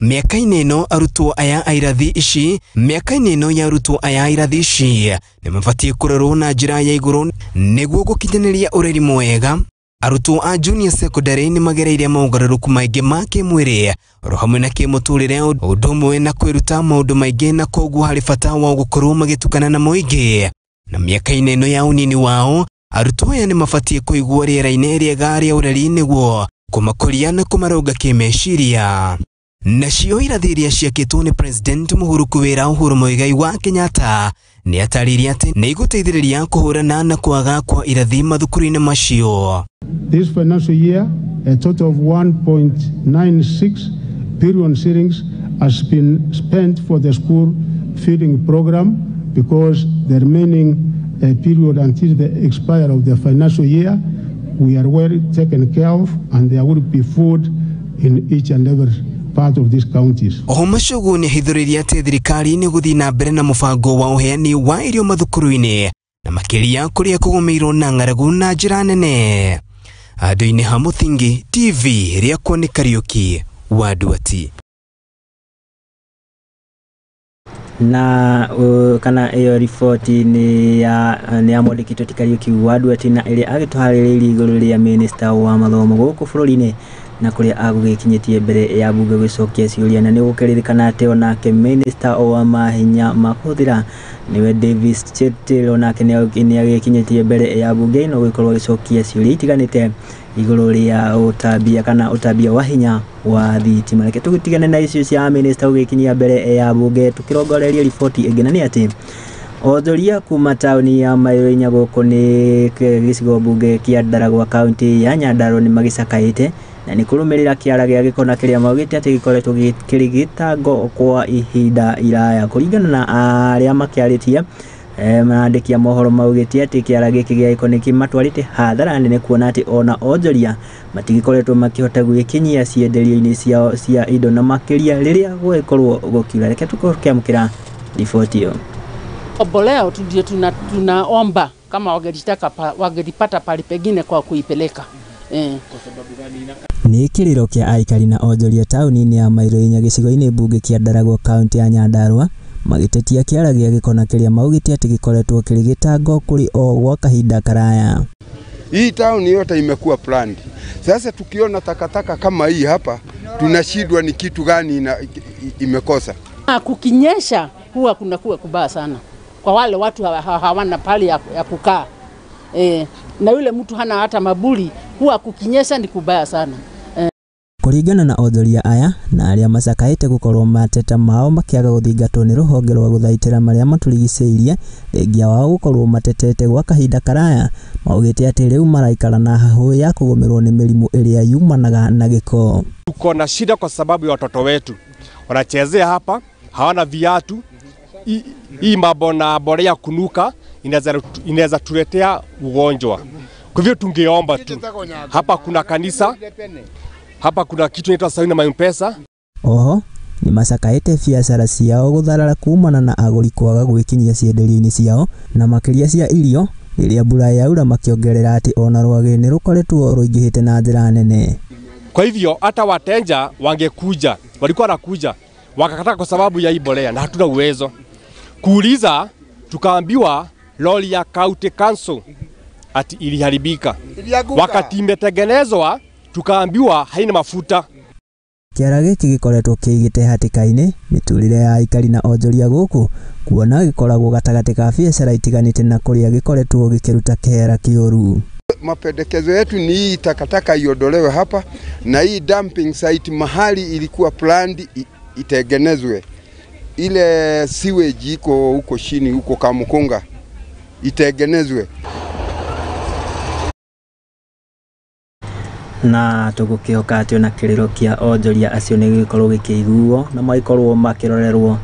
Mĩaka-inĩ ĩno arutwo aya a irathi ici mĩaka-inĩ ĩno ya arutwo aya a irathi ici nĩ mabatiĩ kũrorwo na njĩra ya igũrũ nĩguo gũkinyanĩria ũreri mwega. Arutwo a junior secondary nĩ magereire mogarũrũku maingĩ ma kĩmwĩrĩ oro hamwe na kĩmũtũrĩre ũndũ ũmwe na kwĩruta maũndũ maingĩ na koguo harĩ bata wa gũkorwo magĩtukana na mũingĩ. Na mĩaka-inĩ ĩno ya ũnini wao arutwo aya nĩ mabatiĩ kũigwo rĩera-inĩ rĩega rĩa ũreri nĩguo kũmakũria na kũmarũnga kĩmeciria. Nacio irathi iria ciakĩtwo nĩ President Mũhuru Wĩra Uhuru Muigai wa Kenyatta nĩ atarĩirie atĩ nĩ igũteithĩrĩria kũhũrana na kwaga kwa irathi mathukuru-inĩ macio. This financial year, a total of 1.96 billion shillings has been spent for the school feeding program because the remaining period until the expiry of the financial year, we are well taken care of and there will be food in each and every part of these counties. Oho Machogu nĩ ahithũrĩirie atĩ thirikari nĩ gũthiĩ na mbere na mũbango wa ũheani wa irio mathukuru-inĩ na makĩria kũrĩa kũgũmĩirwo na ng'aragu na njĩra nene. Andũ-inĩ ha Mũthingi TV rĩakwa nĩ Kariũki wa Nduati. Na kana ĩyo riboti nĩ ya mwandĩkitwo ti Kariũki wa Nduati na ĩrĩa agĩtũharĩrĩirie igũrũ rĩa minista wa mathomo gũkũ bũrũri-inĩ na kũrĩa agũgĩkinyĩtie mbere ya bunge gũcokia ciũria. Na nĩ gũkĩririkana atĩ onake minista wa mahinya ma kũhũthĩra nĩwe Davis Chirchir onake nĩ agĩkinyĩtie mbere ya bunge ĩno gũgĩkorwo agĩcokia ciũria itiganĩte igũrũ rĩa ũtambia kana ũtambia wa hinya wa thitima. Reke tũgĩtigane na icio cia minista gũgĩkinyia mbere ya bunge tũkĩrongoreria riboti ĩngĩ, na nĩ atĩ onjoria kuma taũni ya Maĩrũ gũkũ nĩ gĩcigo mbunge kĩa Ndaragwa kaunti ya Nyandarua nĩ magĩcakaĩte na nĩ kũrũmĩrĩra kĩara gĩa gĩko na kĩrĩa maugĩte atĩ gĩkoretwo kĩrĩ gĩtango kwa ihinda iraya. Kũringana na arĩa makĩarĩtie marandĩkia mohoro maugĩte atĩ kĩara gĩkĩ gĩa gĩko nĩ kĩmatwarĩte hathara nene kuona atĩ ona onjoria matigĩkoretwo makĩhota gwĩkinyia cienderio-inĩ ciao cia indo na makĩria rĩrĩa gwĩkorwo gũkiura. Reke tũkorwo tũkĩamũkĩra riboti ĩyo. Mbolea ndio tunaomba kama wangelipata pali pengine kwa kuipeleka. Nĩ kĩrĩro kĩa aikari na onjoria taũni-inĩ ya Maĩrũ gĩcigo-inĩ mbunge kĩa Ndaragwa kaunti ya Nyandarua magĩtetia kĩara gĩa gĩko na kĩrĩa maugĩte atĩ gĩkoretwo kĩrĩ gĩtango kũrĩ o gwa kahinda karaya. Hii town yote imekuwa planned. Sasa tukiona takataka kama hii hapa tunashindwa ni kitu gani imekosa. Kukinyesha huwa kunakuwa kubaya sana kwa wale watu hawana pali ya kukaa. Na yule mtu hana hata mabuli, huwa kukinyesha ni kubaya sana. Kũringana na onjoria aya na arĩa macakaĩte gũkorwo mateta mao makĩaga gũthingatwo nĩ rũhonge rwa gũthaitĩra marĩa matũrigicĩirie thengia wao gũkorwo matetete gwa kahinda karaya, maugĩte atĩ rĩu maraikara na hahũ ya kũgũmĩrwo nĩ mĩrimũ ĩrĩa yumanaga na gĩko. Tuko na shida kwa sababu ya watoto wetu wanachezea hapa, hawana viatu. Hii mambo na mbolea kunuka inaweza tuletea ugonjwa. Kwa hivyo tungeomba tu, hapa kuna kanisa, hapa kuna kitu inaitwa Sauni na Mpesa. Oho nĩ macakaĩte biacara ciao gũtharara kumana na agũri kwaga gwĩkinyia cienderio-inĩ ciao na makĩria cia irio Rĩrĩa mbura yaura, makĩongerera atĩ ona rwagĩ nĩ rũkoretwo rũingĩhĩte na njĩra nene. Kwa hivyo hata wateja wangekuja, walikuwa wanakuja wakakataa kwa sababu ya hii mbolea na hatuna uwezo. Kuuliza tukaambiwa lori ya county council ati iliharibika. Wakati imetengenezwa tukaambiwa haina mafuta. Kĩara gĩkĩ gĩkoretwo kĩigĩte hatĩka-inĩ mĩtũrĩre ya aikari na onjoria gũkũ, kuona gĩkoragwo gatagatĩ ka biacara itiganĩte na kũrĩa gĩkoretwo gĩkĩruta kĩhera kĩũru. Mapendekezo yetu ni hii takataka iondolewe hapa na hii dumping site mahali ilikuwa planned itengenezwe. Ile sewage iko huko chini huko Kamukunga itengenezwe. Na tũgũkĩhoka atĩ ona kĩrĩro kĩa onjoria acio nĩ gĩgũkorwo gĩkĩiguo na magĩkorwo makĩrorerwo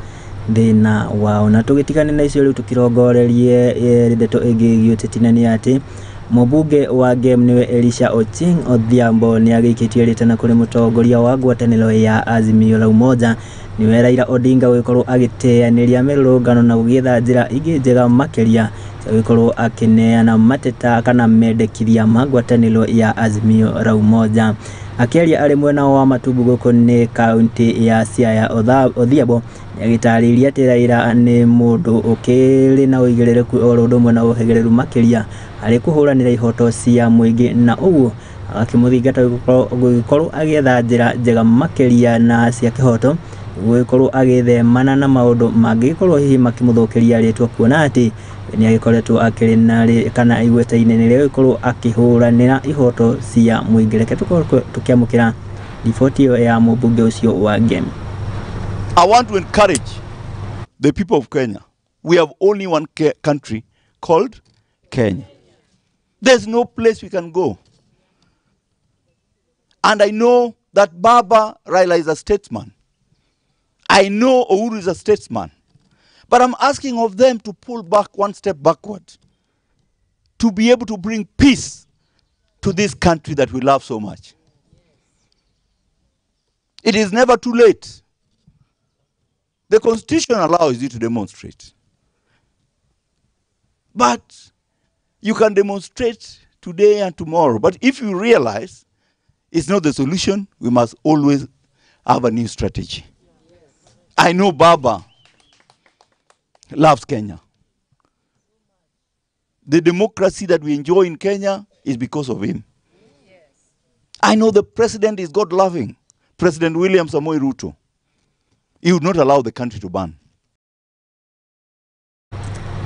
thĩna wao. Na tũgĩtigane na icio rĩu tũkĩrongorerie ndeto ĩngĩ ĩgiĩ ũteti, na nĩ atĩ mũmbunge wa Gem nĩwe Elisha Ochieng Odhiambo nĩ agĩikĩtie rĩtana kũrĩ mũtongoria wa ngwatanĩro ya Azimio la Umoja nĩwe Raila Odinga gũgĩkorwo agĩteanĩria mĩrũrũngano na gũgĩetha njĩra ingĩ njega makĩria cia gũgĩkorwo akĩneana mateta kana mendekithia ma ngwatanĩro ya Azimio la Umoja. Akĩaria arĩ mwena wa Matumbu gũkũ nĩ kaunti ya Siaya, Odhiambo nĩagĩtarĩirie atĩ Raila nĩ mũndũ ũkĩrĩ na ũigĩrĩrĩku oro ũndũ ũmwe na ũhĩgĩrĩru makĩria harĩ kũhũranĩra ihoto cia mũingĩ, na ũguo agakĩmũthingata gũgĩkorwo agĩetha njĩra njega makĩria na cia kĩhoto gũgĩkorwo agĩthemana na maũndũ mangĩgĩkorwo hihi makĩmũthũkĩria rĩtwa, kuona atĩ nĩ agĩkoretwo akĩrĩ na kana igweta inene rĩa gũkorwo akĩhũranĩra ihoto cia mũingĩ. Reke tũkorwo tũkĩamũkĩra riboti ĩyo ya mũmbunge ũcio wa Gem. I want to encourage the people of Kenya. We have only one country called Kenya. There's no place we can go. And I know that Baba Raila is a statesman. I know Uhuru is a statesman. But I'm asking of them to pull back one step backward, to be able to bring peace to this country that we love so much. It is never too late. The Constitution allows you to demonstrate. But you can demonstrate today and tomorrow. But if you realize it's not the solution, we must always have a new strategy. I know Baba loves Kenya. The democracy that we enjoy in Kenya is because of him. I know the president is God-loving, President William Samoei Ruto. He would not allow the country to burn.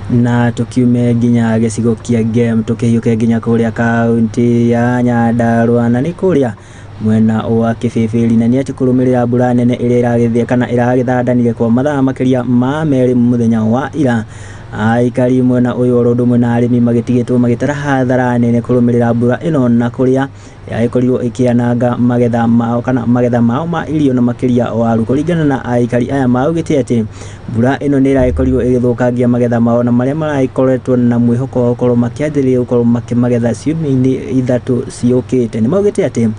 Na tukiume nginya gĩcigo kĩa Gem tũkĩhiũke nginya kũrĩa kaunti ya Nyandarua, na nĩ kũrĩa mwena wa Kĩbĩbĩri, na nĩ atĩ kũrũmĩrĩra mbura nene ĩrĩa ĩragĩthiĩ kana ĩragĩthandanire kwa mathaa makĩria ma 2 mũthenya wa ira. Aikari mwena ũyũ oro ũndũ ũmwe na arĩmi magĩtigĩtwo magĩtara hathara nene kũrũmĩrĩra mbura ĩno, na kũrĩa yagĩkorirwo ĩkĩananga magetha mao kana magetha mao ma irio na makĩria waru. Kũringana na aikari aya maugĩte atĩ mbura ĩno nĩ ĩragĩkorirwo ĩgĩthũkangia magetha mao, na marĩa maragĩkoretwo na mwĩhoko wa gũkorwo makĩanjĩrĩria gũkorwo makĩmagetha ciumia-inĩ 3 ciũkĩte. Nĩ maugĩte atĩ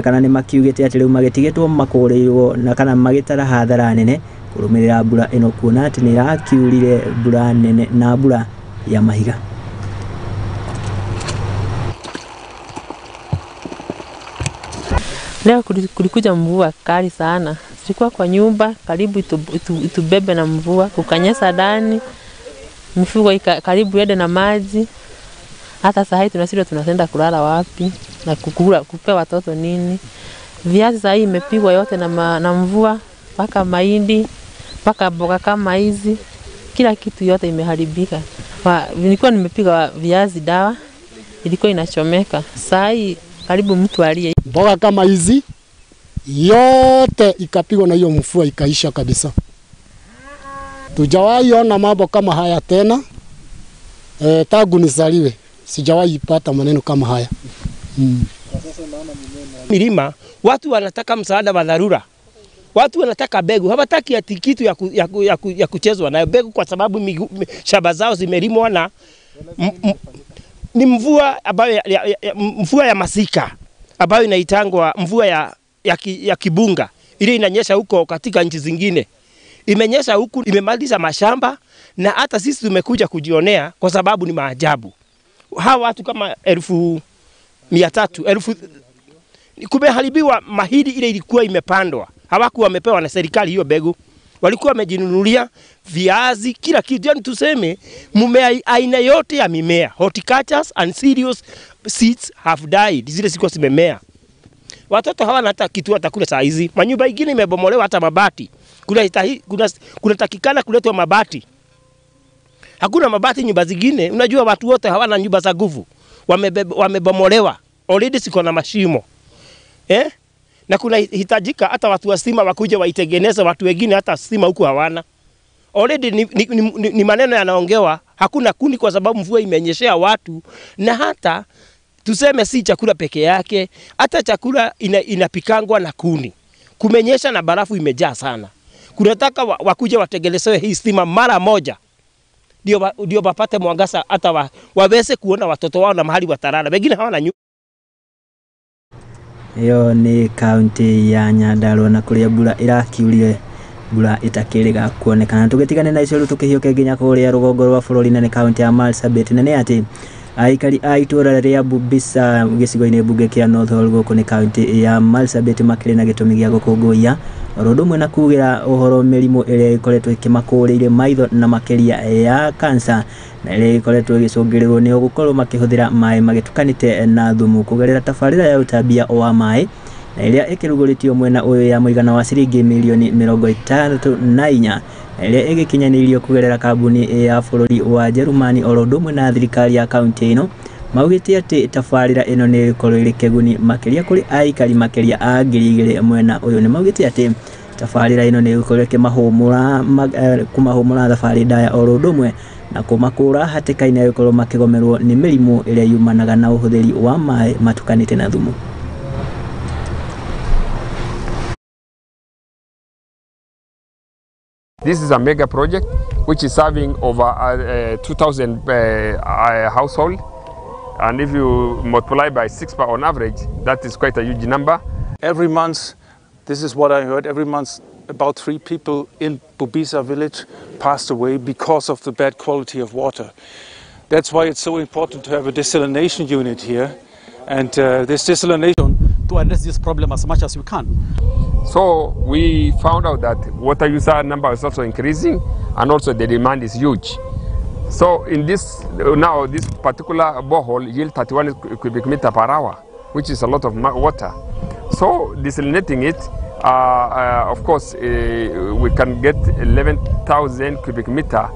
kana nĩ makiugĩte atĩ rĩu magĩtigĩtwo makũrĩirwo na kana magĩtara hathara nene kũrũmĩrĩra mbura ĩno, kuona atĩ nĩ ĩrakiurire mbura nene na mbura ya mahiga. Leo kulikuja mvua kali sana. Tulikuwa kwa nyumba karibu itubebe na mvua, kukanyesha ndani, mifugo karibu yende na maji. Hata saa hii tunashindwa tunasenda kulala wapi na kukula kupea watoto nini. Viazi saa hii imepigwa yote na mvua, mpaka mahindi, mpaka mboga kama hizi, kila kitu yote imeharibika. Nilikuwa nimepiga viazi dawa, ilikuwa inachomeka. Saa hii karibu mtu alie. Mboga kama hizi yote ikapigwa na hiyo mvua ikaisha kabisa. Tujawahi ona mambo kama haya tena. Tangu nizaliwe sijawahi pata maneno kama haya. Milima watu wanataka msaada wa dharura. Watu wanataka mbegu, hawataki ati kitu ya kuchezwa nayo mbegu, kwa sababu shamba zao zimelimwa na ni mvua ambayo mvua ya masika ambayo inaitangwa mvua ya kibunga. Ile inanyesha huko katika nchi zingine. Imenyesha huku, imemaliza mashamba, na hata sisi tumekuja kujionea kwa sababu ni maajabu. Hawa watu kama 300,000, 1,000 kumeharibiwa mahindi ile ilikuwa imepandwa. Hawakuwa wamepewa na serikali hiyo mbegu. Walikuwa wamejinunulia viazi, kila kitu. Yani tuseme mmea aina yote ya mimea, horticultures and cereals seeds have died. Zile zilikuwa zimemea. Watoto hawana hata kitu watakula saa hizi. Manyumba ingine imebomolewa hata mabati. Kuna takikana kuletwa mabati. Hakuna mabati nyumba zingine. Unajua watu wote hawana nyumba za nguvu. Wamebomolewa. Already siko na mashimo. Na kuna hitajika hata watu wa stima wakuje waitengeneze, watu wengine hata stima huku hawana. Already ni maneno yanaongewa, hakuna kuni kwa sababu mvua imenyeshea watu, na hata tuseme si chakula peke yake, hata chakula inapikangwa na kuni. Kumenyesha na barafu imejaa sana. Kunataka wakuje watengenezewe hii stima mara moja. Ndio wapate mwangaza, hata waweze kuona watoto wao na mahali watalala. Wengine hawana nyumba. Iyo ni kaunti ya Nyandarua na kuria mbura irakiurire mbura itakiriga kuonekana. Tugitigane na icio tukihiuke nginya kuria rugongo rwa bururi na ni kaunti ya Marsabit, na ni ati aikari a itura ria Bubisa gicigo-ini mbunge kia North Hall guku ni kaunti ya Marsabit makiri na gitumi gia gukunguiya oro undu umwe na kugira uhoro mirimu iria ikoretwo ikimakuriire maitho na makiria ya kansa na iria ikoretwo igicũngĩrĩrwo nĩ gukorwo makĩhũthĩra maĩ magĩtukanĩte na thumu kũgerera tabarĩra ya ũtambia wa maĩ na iria ĩkĩrugũrĩtio mwena ũyũ ya mũigana wa ciringi mirioni 64 na iria ĩgĩkinyanĩirio kũgerera kambuni ya bũrũri wa Jerumani oro ũndũ ũmwe na thirikari ya kaunti ĩno maugĩte atĩ tabarĩra ĩno nĩ ĩgũkorwo ĩrĩ kĩguni makĩria kũrĩ aikari makĩria a 2000 mwena ũyũ. Nĩ maugĩte atĩ tabarĩra ĩno nĩ ĩgũkorwo ĩkĩmahũmũra kũmahũmũra thabarĩ ndaya oro ũndũ ũmwe na kũmakũra hatĩka-inĩ ya gũkorwo makĩgomerwo nĩ mĩrimũ ĩrĩa yumanaga na ũhũthĩri wa maĩ matukanĩte na thumu. This is a mega project which is serving over 2,000 households, and if you multiply by 6 per on average, that is quite a huge number. Every month, this is what I heard, every month about 3 people in Bubisa village passed away because of the bad quality of water. That's why it's so important to have a desalination unit here, and this desalination to address this problem as much as we can. So we found out that water user number is also increasing, and also the demand is huge. So in this now this particular borehole yields 31 cubic meter per hour, which is a lot of water. So desalinating it, of course, we can get 11,000 cubic meter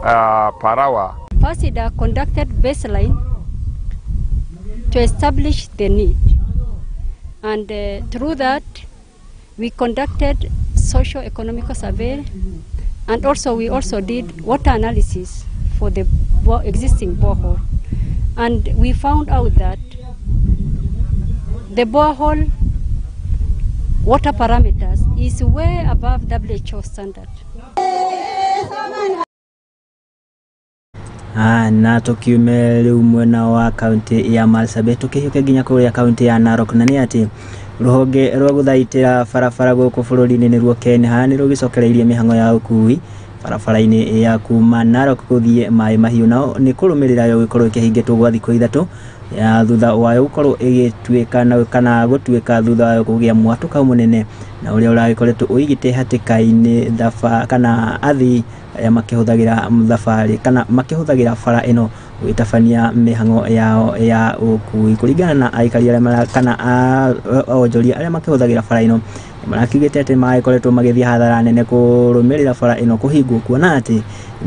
per hour. PACIDA conducted baseline to establish the need, and through that we conducted socio-economical survey, and also we also did water analysis for the existing borehole, and we found out that the borehole water parameters is way above WHO standard. Na tukiume riu mwena wa kaunti ya Marsabit tukihiuke nginya kuria kaunti ya Narok, na ni ati ruhonge rwa guthaitira barabara guku bururi-ini niruo KENHA ni rugicokereirie mihango ya ukui barabara-ini ya kuma Narok guthie Mai Mahiu, nao ni kurumirira yo gukorwo ikihingitwo gwa thikũ 3 ya thutha wayo gukorwo igituika na kana gutuika thutha wayo kugia mwatuka munene na uria uragikoretwo uigite hatĩka-inĩ kana athii arĩa makĩhũthagĩra thabarĩ kana makĩhũthagĩra bara ĩno gũgĩtabania mĩhang'o yao ya ũkui. Kũringana na aikari arĩa kana onjoria arĩa makĩhũthagĩra bara ĩno marakiugĩte atĩ magĩkoretwo magĩthiĩ hathara nene kũrũmĩrĩra bara ĩno kũhingwo, kuona atĩ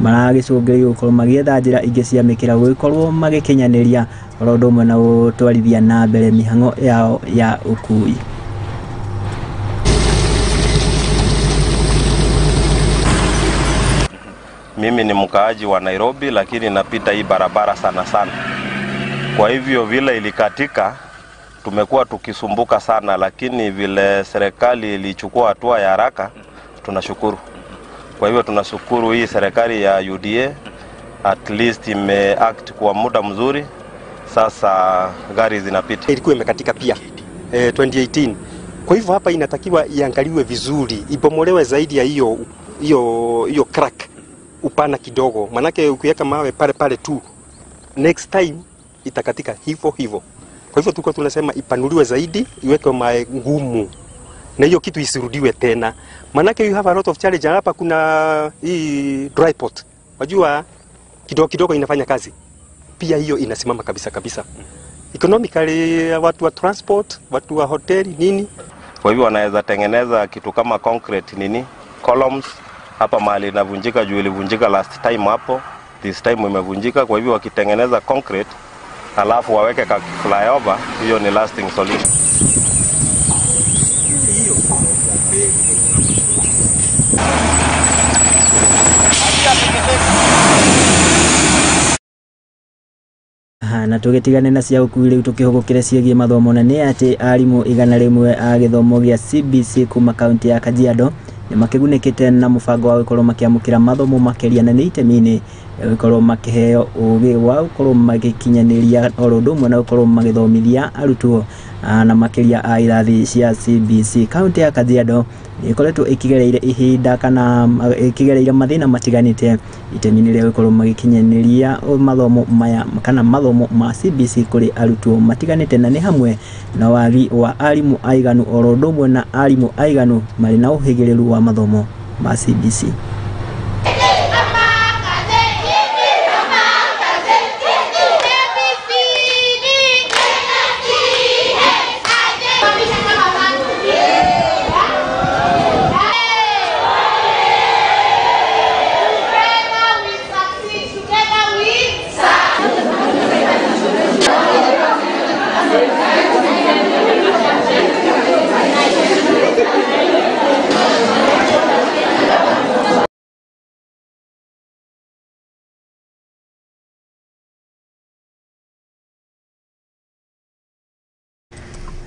maragĩcũngĩrĩrio gũkorwo magĩetha njĩra ingĩ cia mĩkĩra gũgĩkorwo magĩkinyanĩria oro ũndũ ũmwe na gũtwarithia na mbere mĩhang'o yao ya ũkui. Mimi ni mkaaji wa Nairobi, lakini napita hii barabara sana sana. Kwa hivyo vile ilikatika, tumekuwa tukisumbuka sana, lakini vile serikali ilichukua hatua ya haraka, tunashukuru. Kwa hivyo tunashukuru hii serikali ya UDA, at least imeact kwa muda mzuri, sasa gari zinapita. Ilikuwa imekatika pia 2018. Kwa hivyo hapa inatakiwa iangaliwe vizuri, ibomolewe zaidi ya hiyo crack upana kidogo, manake ukiweka mawe pale pale tu, next time itakatika hivyo hivyo. Kwa hivyo tulikuwa tunasema ipanuliwe zaidi, iwekwe mawe ngumu na hiyo kitu isirudiwe tena, manake you have a lot of challenge. Hapa kuna hii dry pot, wajua kidogo kidogo inafanya kazi pia, hiyo inasimama kabisa kabisa. Economically, watu wa transport, watu wa hoteli nini. Kwa hivyo wanaweza tengeneza kitu kama concrete nini columns hapa mahali inavunjika, juu ilivunjika last time hapo, this time imevunjika. Kwa hivyo wakitengeneza concrete alafu waweke ka flyover, hiyo ni lasting solution. Na tũgĩtigane na cia ũkui rĩu tũkĩhũgũkĩre ciĩgiĩ mathomo, na nĩ atĩ arimũ 100 a gĩthomo gĩa CBC kuma kaunti ya Kajiado nĩ makĩgunĩkĩte na mũbango wa gũkorwo makĩamũkĩra mathomo makĩria, na nĩ itemi-inĩ rĩa gũkorwo makĩheo ũgĩ wa gũkorwo magĩkinyanĩria oro ũndũ ũmwe na gũkorwo magĩthomithia arutwo na makĩria a irathi cia CBC. Kaunti ya Kajiado nĩ ĩkoretwo ĩkĩgereire ihinda kana ĩkĩgereire mathĩna matiganĩte itemi-inĩ rĩa gũkorwo magĩkinyanĩria mathomo maya kana mathomo ma CBC kũrĩ arutwo matiganĩte, na nĩ hamwe na wagi wa arimũ aiganu oro ũndũ ũmwe na arimũ aiganu marĩ na ũhĩgĩrĩru wa mathomo ma CBC.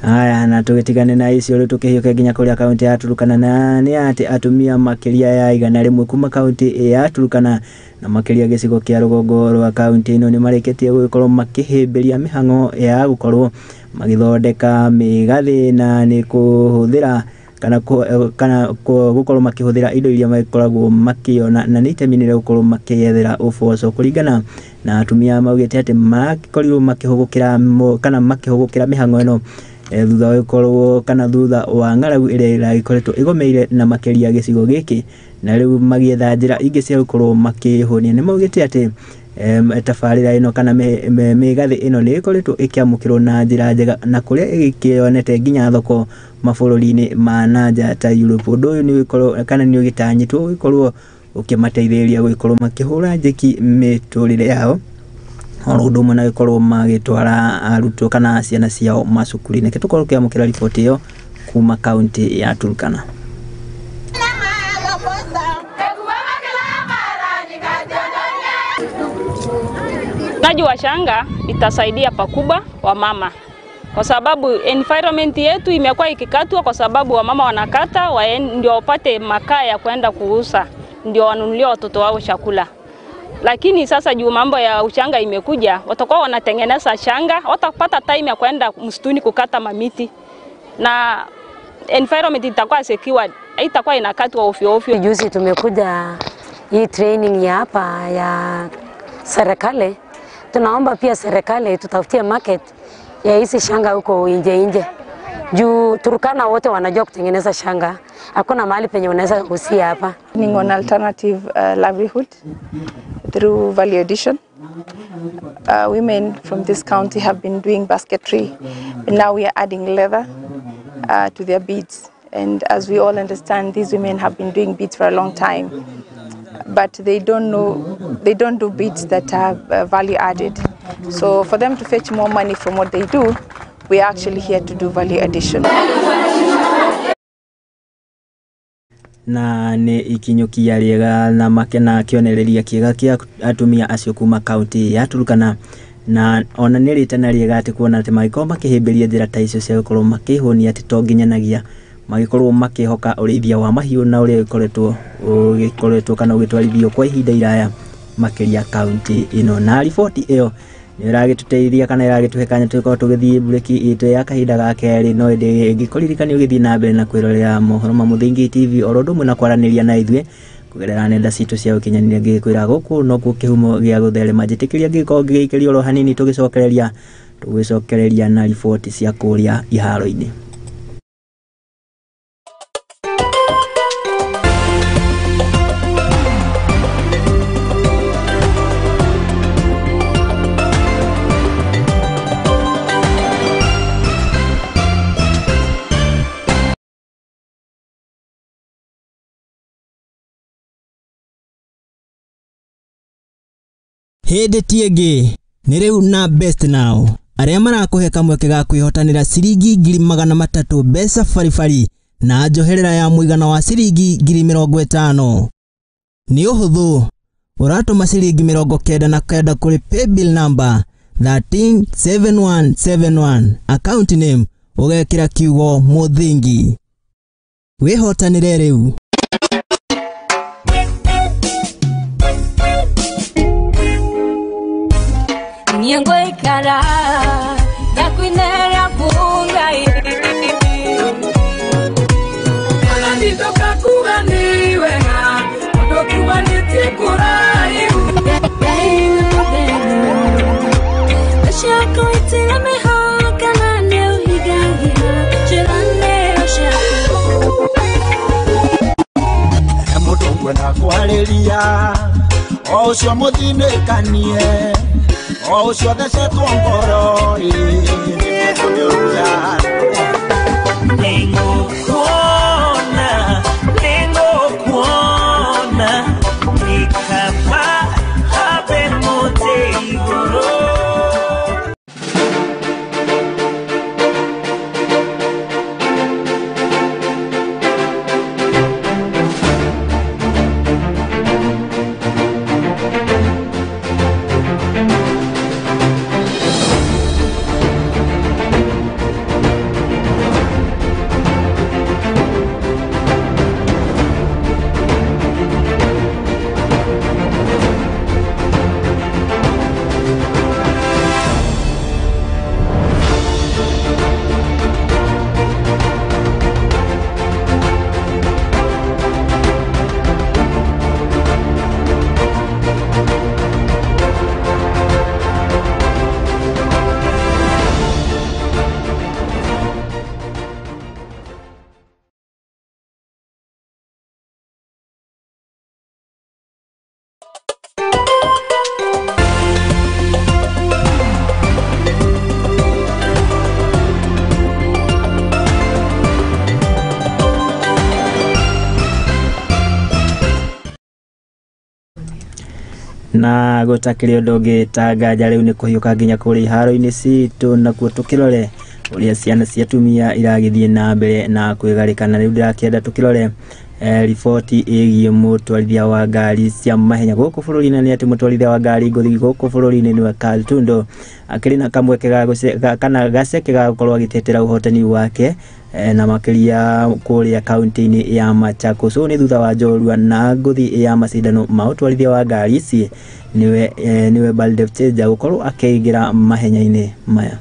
Aya, na tũgĩtigane na icio rĩu tũkĩhiũke nginya kũrĩa kaunti ya Turkana, na nĩ atĩ atumia makĩria ya 100 kuma kaunti ya Turkana na makĩria gĩcigo kĩa rũgongo rwa kaunti ĩno nĩ marĩkĩtie gũgĩkorwo makĩhĩmbĩria mĩhang'o ya gũkorwo magĩthondeka mĩgathĩ, na nĩ kũhũthĩra kana gũkorwo makĩhũthĩra indo iria makoragwo makĩona, na nĩ itemi-inĩ rĩa gũkorwo makĩyethera ũboco. Kũringana na atumia maugĩte atĩ makorirwo makĩhũgũkĩra kana makĩhũgũkĩra mĩhang'o ĩno thutha wa gũkorwo kana thutha wa ng'aragu ĩrĩa ĩragĩkoretwo ĩgomeire na makĩria gĩcigo gĩkĩ, na rĩu magĩetha njĩra ingĩ cia gũkorwo makĩhũnia. Nĩ maugĩte atĩ tabarĩra ĩno kana mĩgathĩ ĩno nĩ ĩkoretwo ĩkĩamũkĩrwo na njĩra njega, na kũrĩa ĩgĩkĩonete nginya thoko mabũrũri-inĩ ma nanja ta Europe. Ũndũ ũyũ nĩ ũgĩkorwo kana nĩ ũgĩtanyĩtwo gũgĩkorwo ũkĩmateithĩrĩria gũgĩkorwo makĩhũra njeki mĩtũrĩre yao, oro ũndũ ũmwe na gũkorwo magĩtwara arutwo kana ciana ciao macukuru-inĩ. Reke tũkorwo tũkĩamũkĩra riboti ĩyo kuma kaunti ya Turkana. Ufugaji wa shanga itasaidia pakubwa wamama, kwa sababu environment yetu imekuwa ikikatwa kwa sababu wamama wanakata ndio wapate makaa ya kwenda kuuza, ndio wanunulie watoto wao chakula. Lakini sasa juu mambo ya ushanga imekuja, watakuwa wanatengeneza shanga, watapata time ya kwenda msituni kukata mamiti, na environment itakuwa secured, itakuwa inakatwa ovyo ovyo. Juzi tumekuja hii training ya hapa ya serikali. Tunaomba pia serikali tutafutie market ya hizi shanga huko nje nje. Juu Turkana wote wanajua kutengeneza shanga. Hakuna mahali penye unaweza kusia hapa. On alternative livelihood through value addition. Women from this county have been doing basketry. Now we are adding leather to their beads. And as we all understand, these women have been doing beads for a long time. But they don't know, they don't do beads that are value added. So for them to fetch more money from what they do, we are actually here to do value addition. Na nĩ ikinyũkia rĩega na makena kĩonereria kĩega kĩa atumia acio kuma kaunti ya Turkana, na ona nĩ rĩtana rĩega atĩ kuona atĩ magĩkorwo makĩhĩmbĩria njĩra ta icio cia gũkorwo makĩhũnia atĩ to nginyanagia magĩkorwo makĩhoka ũrĩithia wa mahiũ na ũrĩa ũgĩkoretwo kana ũgĩtwarithio kwa ihinda iraya makĩria kaunti ĩno. Na riboti ĩyo nĩ ĩragĩtũteithia kana ĩragĩtũhe kanya tũgĩkorwo tũgĩthiĩ breki itũ ya kahinda ga kerĩ, no ĩndĩ ĩngĩkũririkania ũgĩthiĩ na mbere na kwĩrorera mohoro ma Mũthingi TV oro ũndũ ũmwe na kwaranĩria na ithuĩ Kũgerera nenda citũ cia ũkinyanĩria ngĩkwĩra gũkũ nokuo kĩhumo gĩa gũtherema. Njĩtĩkĩria ngĩkorwo ngĩgĩikĩria oro hanini tũgĩcokereria na riboti cia kũrĩa iharo-inĩ. Hĩndĩ ti ĩngĩ nĩ rĩu na Best Now arĩa marakũhe kamweke ga kwĩhotanĩra ciringi 300,000 mbeca baribari na njoherera ya mũigana wa ciringi 50,000. Nĩ ũhũthũ, ũratũma ciringi 99 kũrĩ paybill number 137171 account name ũgekĩra kiugo mũthingi. Wĩhotanĩre rĩu. Nyengoikara ndakwinera kungai Nditoka kuga ni wega ndo kumanĩtie kũraihu. Ciako itira mĩhaka na nĩũhingagia njĩra nĩyo ciaku. He mũndũ ngwenda kwarĩria o ũcio mũthinĩkanie o ũcio thecetwo ngoro ĩ nĩngũmĩũria. Nĩngũkuona, nĩngũkuona nĩ kaba habe mũtĩ igũrũ. Na gũtakĩrĩ ũndũ ũngĩ ta nganja rĩu nĩ kũhiũka nginya kũrĩa iharo-inĩ citũ nakuo tũkĩrore ũrĩa ciana cia atumia iragĩthiĩ na mbere na kwĩgarĩka. Na rĩu ndĩrakĩenda tũkĩrore riboti ĩgiĩ mũtwarithia wa ngari cia mahenya gũkũ bũrũri-inĩ. Nĩ atĩ mũtwarithia wa ngari ngũthi gũkũ bũrũri-inĩ nĩwe Carl Tundo akĩrĩ na kamweke ga kana gaceke ga gũkorwo agĩtetera ũhotani wake na makĩria kũrĩa kaunti-inĩ ya Machakos. Ũũ nĩ thutha wa njorua na ngũthi ya macindano ma ũtwarithia wa ngari ici nĩwe Baldev Cheja gũkorwo akĩingĩra mahenya-inĩ maya.